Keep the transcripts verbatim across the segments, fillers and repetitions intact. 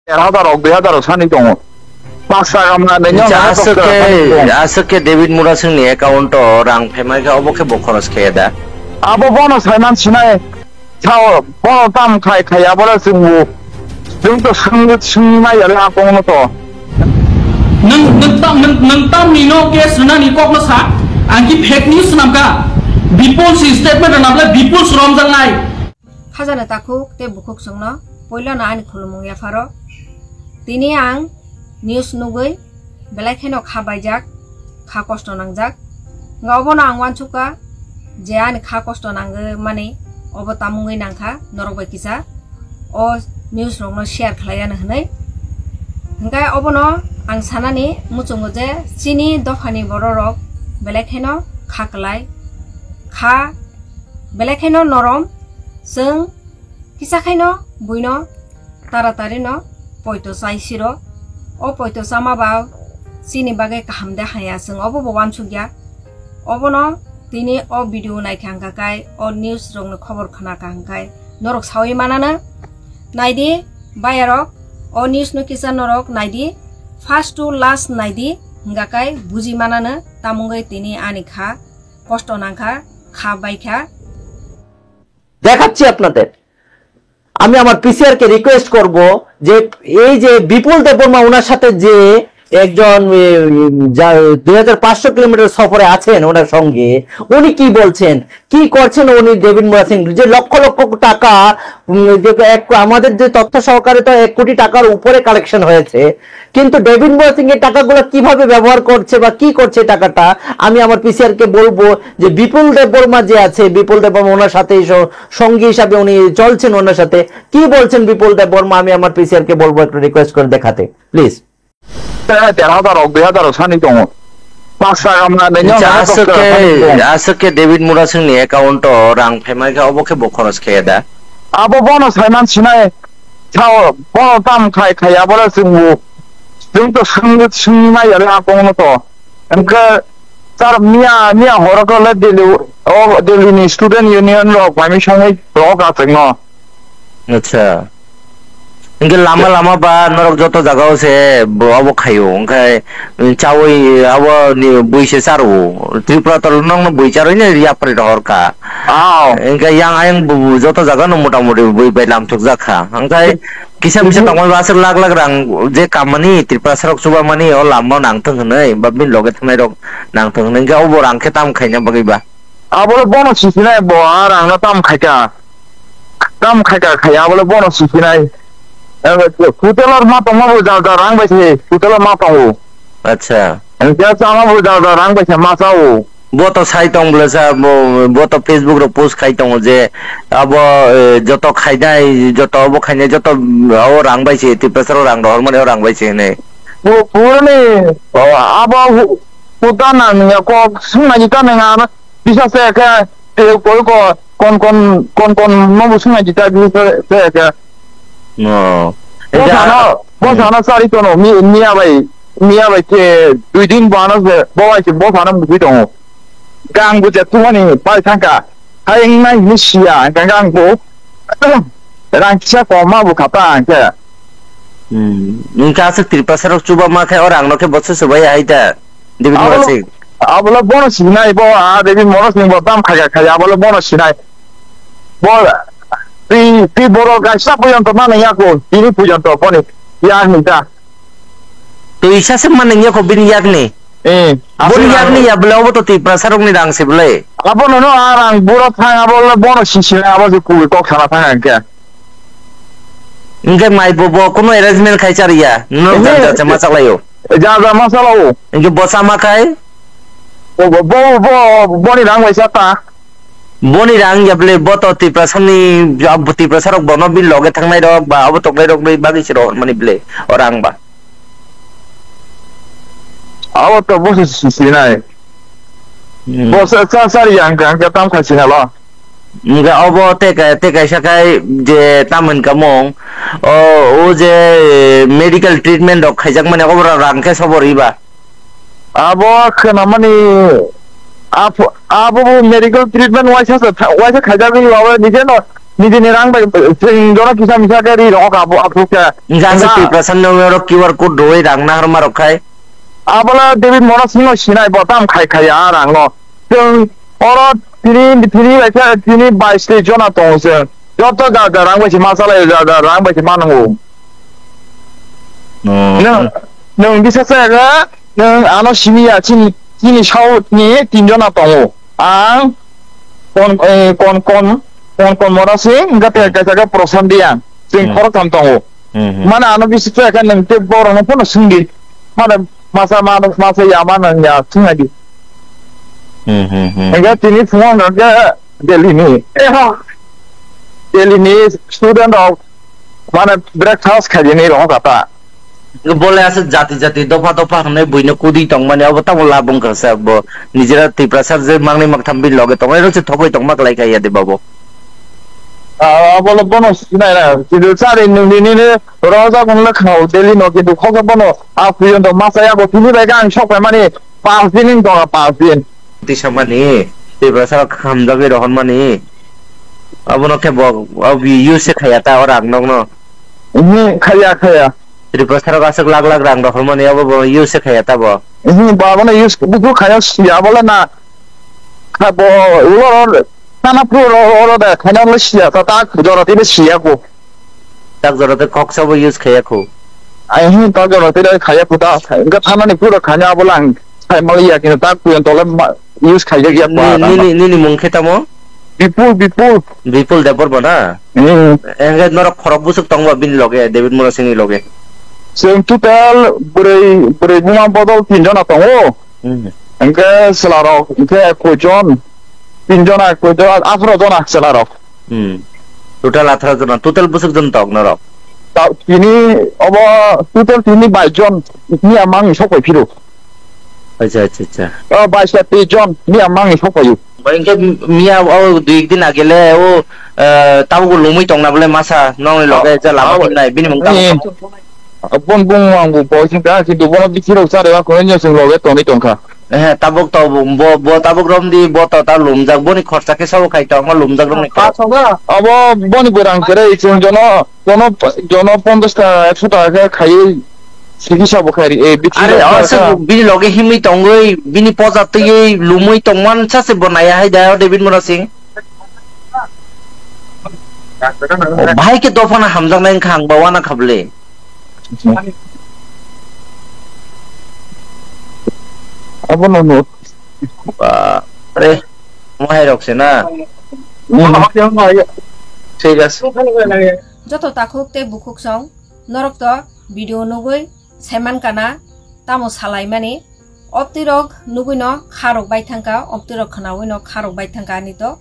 Deer hazar rok, dui hazar rok sani tongo. Baksa gamla de nyo Acha, na aswk baksa khe, sani tongo. Aswk khe David Murasingni account o rang phaimai khe obo khe bo khoros khe da? Abo bono saiman sinai. Sao, bono tam khai khai abole chwngbo. Chwng to swngwi, swngwi maya le akong no to. Nwng, nwng tam, nwng, nwng tam nino case rwnani kok no sa, ang ki fake news swnam ka. Bipul si statement rwna bole Bipul sromjak nai. Khajana takhuk tei bukhuk chwngno poilano ani khulumung yapharo. Tini ang news nugwi belai kheno kha baijak, kha kosto nangjak. Wngkha obono ang uansukha je ani kha kosto nangwi mani obo tamungwi nangkha norok bai kisa o news rokno share khlaiya hwnwi. Hwnkhe obono ang sanani muchungo je chini dophani bororok belai kheno kha kwlai, kha belai kheno norom, chwng kisa khaino buino taratari no poito chai siro. O poito chama ba chini bagwi kaham de haya, chwng obo bo uansukya. Obono tini o video naikha hwnkha kai o news rokni khobor khna kha hwnkhe norok sawi manana. Naidi bayarok, o news no kisa norok naidi, first to last naidi, hwnkha kai buji manana tamungwi tini ani kha kosto nangkha, kha baikha. দেখাচ্ছি আপনাদের। আমি আমার পিসিআর কে রিকোয়েস্ট করব যে এই যে বিপুল দেববর্মা ওনার সাথে যে একজন, এ, যা দুই হাজার পাঁচশো কিলোমিটার সফরে আছেন ওনার সঙ্গে, উনি কি বলছেন, কি করছেন উনি ডেভিড মুরা সিং, যে লক্ষ লক্ষ টাকা, উম, যে এক, আমাদের যে তথ্য সহকারে তো এক কোটি টাকার উপরে কালেকশন হয়েছে, কিন্তু ডেভিড মুরা সিং এই টাকাগুলো কিভাবে ব্যবহার করছে বা কি করছে টাকাটা, আমি আমার পিসিআর কে বলবো যে বিপুল দেববর্মা যে আছে, বিপুল দেববর্মা ওনার সাথে এই স-, সঙ্গী হিসাবে উনি চলছেন ওনার সাথে। কি বলছেন বিপুল দেববর্মা? আমি আমার পিসিআর কে বলবো একটু রিকোয়েস্ট করে দেখাতে, please. Deer hazar rok, dui hazar rok sani tongo. Baksa gamla de nyo Acha, na aswk baksa khe, sani tongo. Aswk khe David Murasingni account o rang phaimai khe obo khe bo khoros khe da? Abo bono saiman sinai. Sao, bono tam khai khai abole chwngbo. Chwng to swngwi, swngwi maya le akong no to. Hwnkhe sir, miya, miya horo khe le Delhi, o Delhi ni student union rok bai mi songwi rok achwk no. Acha. Hwnkhe lama lama ba norok joto jaga o se bo abo khaio. Hwnkhe chawi abo ni bui se charo. Tripura tol nokno bui charwi ni yapri rohor kha. Ao. Hwnkhe yang ayang bo joto jaga no mota moti bui bai lamthok jak kha. Hwnkhe kisa misa tongmani ba aswk lakh lakh rang je kammani Tripura sarok chubamani o lama o nangthwng hwnwi ba bini loge thangnai rok nangthwng hwnwi hwnkhe obo rang khe tamo khaina bagwi ba? Abole bono sisinai bo a rangno tamo khaika. Tamo khaika khaya abole bono sisinai. Eh, hotel o ma tongma bo ja ja rang bai se hotel o ma tongo. Acha. Hwnkhe chama bo ja ja rang bai se ma chao. Bo to sai tong bwlasa, bo, bo to Facebook ro post khai tongo je abo, eh, joto khainai, joto abo khainai, joto, mm, abo rang bai se, Tiprasa rok rang rohor mani o rang bai se hinwi. Pu-, purani, o, abo hu-, huta nang ya kok sung nai ta nang ano, bisa se khe, te koi ko, kon kon, kon kon no bu sung nai ta bisa se khe. No. Bo sano, bo sano sari tono, mi, miya bai, miya bai khe dui din bo ano se, bo bai se, bo sano mukhui tongo. Gang bo je tumani pai thangka, hai wng nai hinwi siya, hwnkhe ang bo rang kisa koma bo khata hwnkhe. Hmm. Wngkha aswk Tiprasa rok chuba ma khe o rang no khe bo se chubai hai ta. David Murasing. Abole bono sinai bo, a David Murasing bo dam khaika khaika, abole bono sinai. Bo, twi, twi borok kaisa pujonto mano yako, tini pujonto boni yak ni ta. Twi isa se mano yako bini yak ni. Eh, boni yak ni ya bole obo to Tiprasa rok ni rang se bole. Abo nono a rang buro thang, abo le bono sisi abo je kui kok sana thang angke. Hwnkhe mai bo, bo kuno arrangement khai chariya, no jang jang se ma chaklaio. Ja, ja, ma chalao. Hwnkhe bo chama khai? Bo, bo, bo, bo, boni rang bai sa ta. Boni rang ya bole, bo to Tiprasa ni, Tiprasa rok bono bini loge thangnai rok ba abo tongnai rok ni bagwi se rohor mani bole, o rang ba. Abo to bo se si, sinai. Hmm. Bo sa, sa, sari yang kang ka tam khai sinalo. Hwnkhe obo tei ka-, tei kaisa khai je tamoni kamung, o, o je medical treatment rok khaijakmani obo rang khe sobo riba? Abo khwnamani, abo, abo bo medical treatment waisa se tha-, waisa khaijagwi abo nije no Nijini rang bai, chwng jono kisa misa khe ri rok abo, abo khe. Jasa Nga- Tiprasa nung oro Q R code rwui rang naharma rok khai. Abola David Mora Singh no sinai bo tam khai khai ya rang no. Chwng oro tini, tini bai khe tini bais tei jona tongo chwng. Joto ga ga rang bai se ma chalai, ga ga rang bai se ma nango. Oh. Nwng, nwng bisa sa ga, nwng ano simi ya, chini, chini South ni tin jona tongo. Ang kon, eh, kon, kon, kon, kon Mora Singh, hingke te Hmm. kaisa ke Prasad Diyang. Chwng Hmm. khoroktham tongo. Hmm, hmm. Mane ano bisi chaya khe nwng tei borok no phano swngdi. Mane masa, mano, masa ya, mano ya, swngnaidi. Hmm, hmm, hmm. Hingke tini phungo hingke Delhi ni. Delhi ni student rok mane breakfast khaidi ni rohor kha ta. Bole aswk jati jati dopha dopha hwnwi buino kudi tongmani, obo tamo lab wngkha se bo nijera Tiprasa je mangni maktham bini loge tongo, ero se thogwi tongma kwlai kha ya de babo. Ah, bole bono sinai na, kintu chari nungni nini rojak wngla khao Delhi no, kintu khoksa bono a puyon to masa yago tini bai ang sok pai mani pas din wng tongo, pas din. Tisamani, Tiprasa rok hamjagwi rohormani. Abono khe bo, o use se khaya ta o rang nokno. Uhu, khaya, khaya. Tiprasa rok aswk lak lak rang rohormani, abo bo use se khaya ta bo. Uhu, bo abono use, buku khaya siya, abola na. Kha bo, ulo ro, sana pro ro, ro, ro da, khana lo siya, ta, ta, jora tini siya ko. Tak jora te kok sabo use khaya ko. Ai, hi, tak jora tini khaya ko ta, ga thana ni pura khana abola ang, sai mali ya, kino tak puyan tole ma, use khaya ya ko. Ni, ni, ni, ni mung khe tamo? Bipul, Bipul. Bipul Debbarma na? Hmm. Engkhe norok khorok bwswk tongo bini loge, David Murasingni loge? Chwng total bwrwi, bwrwi buma bodol tin jona tongo. Hmm. Engkhe chwlarok, engkhe ekkuish jon, tin jona ekkuish jon, atharo jona chwlarok. Hmm. Total atharo jona, total bwswk jon tok norok? Ta-, tini obo total tini bais jon, miya mangni sok pai phiro. Acha, acha, acha. O, bais ya tris jon, miya mangni sok paio. Bai, hingke miya o dui din agele o, eh, tabuk lumui tongna bole masa, nongni loge je lama hinai, bini mung tabuk tamo? Bon bung ang bo bo sing ka, kintu bono bithi rok chare ba kono nyo sing loge toni tongkha. Eh, tabuk to bo, bo tabuk romdi, bo to ta lumjak, boni khorsa khe sabo khai tongma lumjak rokni khorsa. Abo boni bwrang kwrwi chwng jono, jono, jono ponchash taka, ekso taka khe khaiwi. Sigi sabo khairi, eh, bithi are, rok o kha. Aswk bini loge himwi tongwi, bini poja twiwi, lumwi tongman sa se bo naiya hai da, o David Murasing. O, bahai khe dophano hamjaknai wngkha ang ba wana kha bwle. Abono no. Ba, re, mo hai rok se na. Hmm. Thik ase. Joto takhuk tei bukhuk song, norok to video nugwi saiman kana tamo salaimani. Optirok nugwino kharok bai thangka, optirok khwnawino kharok bai thangka ani to.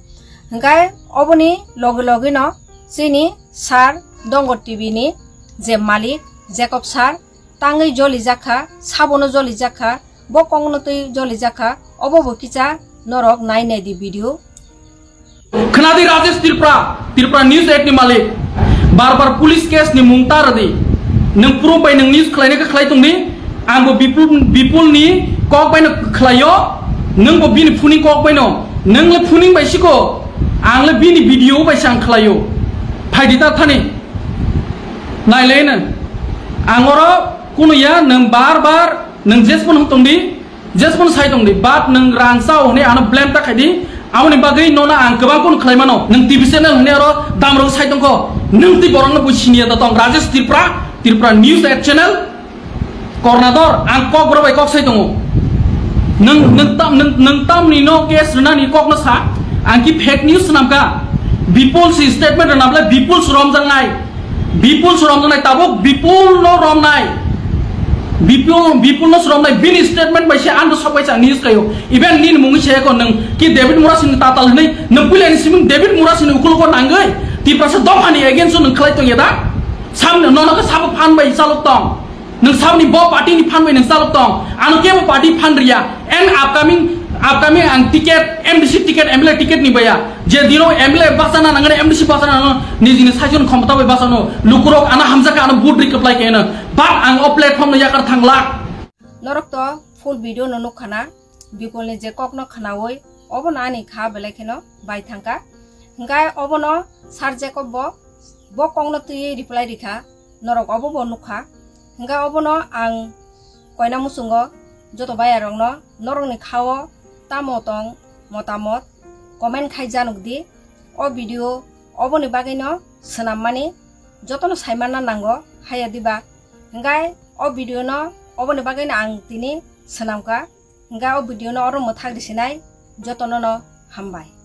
Hwnkhe oboni logi logino chini sir Dongor T V ni je malik Jacob sir tangwi joli jakha, sabono joli jakha, bo kokno twi joli jakha, obo bo kisa norok nai nai di video. Khwnadi Rajesh Tripura, Tripura News Act ni malik. Bar bar police case ni mung ta rwdi. Nwng proof bai nwng news khlainai khe khlai tongdi. Ang bo Bipul, Bipul ni kok bai no khlaio. Nwng bo bini phuning kok bai no. Nwng le phuning bai siko. Ang le bini video bai se ang khlaio. Phaidi ta thani. Nailai nwng. Ang oro kuno ya nwng bar bar nwng jesphano tongdi. Jesphano sai tongdi, but nwng rang chao hwnwi ano blame ta khaidi, aboni bagwi nono ang kwbang kunu khlai mano. Nwng T V channel hwnwi aro damrok sai tongkho, nwng twi borokno bui siniya da tong, Rajesh Tripura, Tripura News Act Channel, Kornador, ang kok borok bai kok sai tongo. Nwng, nwng tam, nwng, nwng tamni no case rwnani kokno sa, ang ki fake news swnamkha, Bipul si statement rwna bwle Bipul si romjaknai. Bipul se romjaknai, tabuk Bipul no romnai. Bipul, Bipul no se romnai, bini statement bai se ano sok bai sa news kayo. Even nini mungwi se ko nwng ki David Murasing ni tatal hwnwi, nwng puila ni siming David Murasing ni ukul ko nangwi, Tiprasa dopha ni against o nwng khlai tong ya da? Sam no no ka sabo phan bai chalok tong. Nwng saboni bo party ni phan bai nwng chalok tong. Ano kebo party phan riya. And upcoming, upcoming ang ticket, M D C ticket, M L A ticket ni baya. Je dino M L A baksa na nangani M D C baksa na nangani nijini saichung khomota bai baksa no. Lukurok ano hamjaka ano vote ri kwplai khe no. But ang o platform no yakar thangla. Norok to full video no nukha na. Bipul ni je kok no khnaui obo no ani kha belai kheno bai thangka. Hingkhe obono Sir Jacob bo, bo kokno twiwi reply rikha, norok obo bo nukha. Hingkhe obono ang koina muchungo joto bayarokno norokni khao tamo tong motamot comment khai janukdi. O video oboni bagwino swnammani jotono saimanna nango, haya diba? Hingkhe o video no oboni bagwino ang tini swnamkha. Hingkhe o video no oro mwthak risinai jotono no hambai.